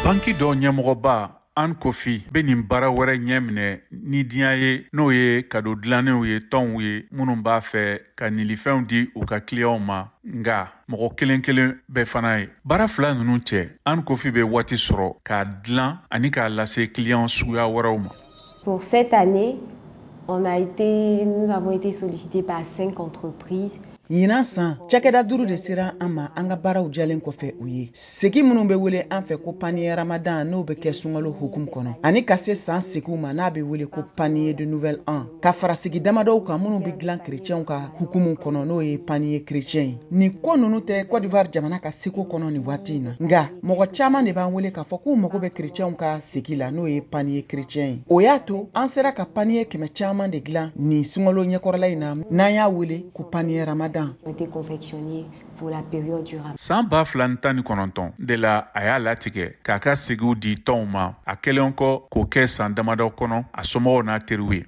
Banki dɔ ɲɛmɔgɔba Anne Kofi bɛ nin baara wɛrɛ ɲɛ minɛ ni diɲɛ ye, n'o ye kado dilannenw ye tɔnw ye minnu b'a fɛ ka nilifɛnw di u ka kiliyanw ma, nka mɔgɔ kelen kelen bɛɛ fana ye. Baara fila ninnu cɛ, Anne Kofi bɛ waati sɔrɔ k'a dilan ani k'a lase kiliyan suguya wɛrɛw ma. Pour cette année, nous avons été sollicités par cinq entreprises. Ɲinan san, cakɛda duuru de sera an ma. An ka baaraw jalen kɔfɛ, u ye segi minnu bɛ wele an fɛ ko panier Ramadan, n'o bɛ kɛ sunkalo hukumu kɔnɔ, ani ka se san segiw ma, n'a bɛ wele ko panier de Nouvel An, ka fara sigi damadɔw kan minnu bɛ dilan kerecɛnw ka hukumu kɔnɔ, n'o ye panier chrétien ye. Nin ko ninnu tɛ Côte d'Ivoire jamana ka seko kɔnɔ nin waati in na, nka mɔgɔ caman de b'an wele k'a fɔ k'u mago bɛ kerecɛnw ka segi la, n'o ye panier chrétien ye. O y'a to an sera ka panier 100 caman de dilan nin sunkalo ɲɛkɔrɔla in na, n'an y'a wele ko panier Ramadan. Ont été confectionnés pour la période du Ramadan. San 2019 de la, a y'a latigɛ k'a ka segiw di tɔnw ma, a kɛlen kɔ k'o kɛ san damadɔ kɔnɔ a somɔgɔw n'a teriw ye.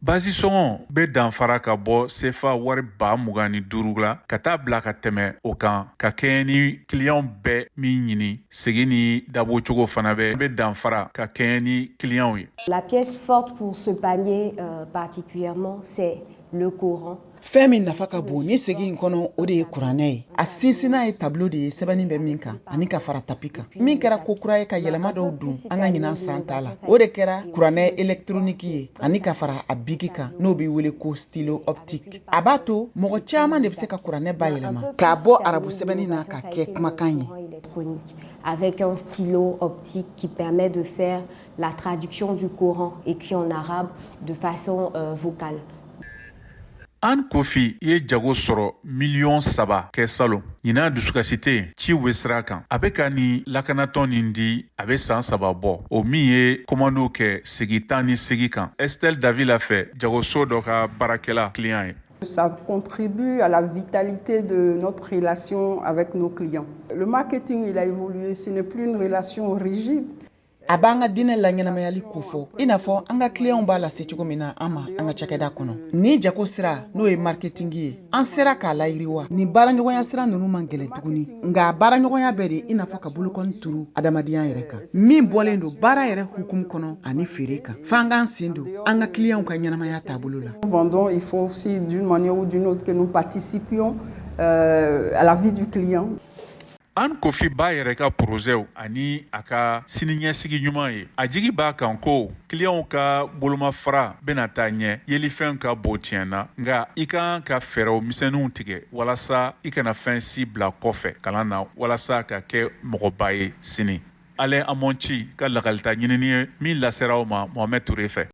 Basi sɔngɔ bɛ danfara ka bɔ sefa wari 25 000 la ka taa bila ka tɛmɛ o kan, ka kɛɲɛ ni kiliyanw bɛɛ min ɲini. Segi ni dabɔcogo fana bɛ danfara ka kɛɲɛ ni kiliyanw ye. La pièce forte pour ce panier particulièrement, c'est le Coran. Fɛn min nafa ka bon ni segi in kɔnɔ, o de ye kuranɛ ye. A sinsinna ye tableau de ye sɛbɛnni bɛ min kan, ani ka fara tapis kan. Min kɛra ko kura ye ka yɛlɛma dɔw don an ka ɲinan san ta la, o de kɛra kuranɛ électronique ye, ani ka fara a biki kan, n'o bɛ wele ko stylo optique. A b'a to mɔgɔ caman de bɛ se ka kuranɛ bayɛlɛma k'a bɔ arabu sɛbɛnni na ka kɛ kumakan ye. Électronique avec un stylo optique qui permet de faire la traduction du Coran écrit en arabe de façon vocale. Anne Kofi ye jago sɔrɔ miliyɔn 3 kɛ salon. Ɲinan, dusukasi tɛ yen, ciw bɛ sira kan. A bɛ ka nin lakanatɔn nin di, a bɛ san 3 bɔ, o min ye kɔmandiw kɛ segi 18 kan. Estelle Davila fɛ, jagoso dɔ ka baarakɛla kiliyan ye. Ça contribue à la vitalité de notre relation avec nos clients. Le marketing, il a évolué, ce n'est plus une relation rigide. A b'an ka diinɛ laɲɛnamayali kofɔ, i n'a fɔ an ka kiliyanw b'a lase cogo min na an ma an ka cakɛda kɔnɔ. Ni jago sira, n'o ye marketing ye, an sera k'a layiriwa. Nin baaraɲɔgɔnya sira ninnu man gɛlɛn tuguni, nka baaraɲɔgɔnya bɛɛ de i n'a fɔ ka bolokɔni turu adamadenya yɛrɛ kan, min bɔlen don baara yɛrɛ hukumu kɔnɔ ani feere kan, f'an k'an sen don an ka kiliyanw ka ɲɛnamaya taabolo la. Vendons, il faut aussi d'une manière ou d'une autre que nous participions à la vie du client. Anne Kofi b'a yɛrɛ ka porozɛw ani a ka siniɲɛsigi ɲuman ye. A jigi b'a kan ko kiliyanw ka bolomafara bɛna taa ɲɛ. Yelifɛn ka bon tiɲɛ na, nka i kan ka fɛɛrɛw misɛnninw tigɛ walasa i kana fɛn si bila kɔfɛ kalan na, walasa ka kɛ mɔgɔba ye sini. Alain Amonci ka lakalita ɲinini ye min lasera aw ma Mohamɛd Ture fɛ.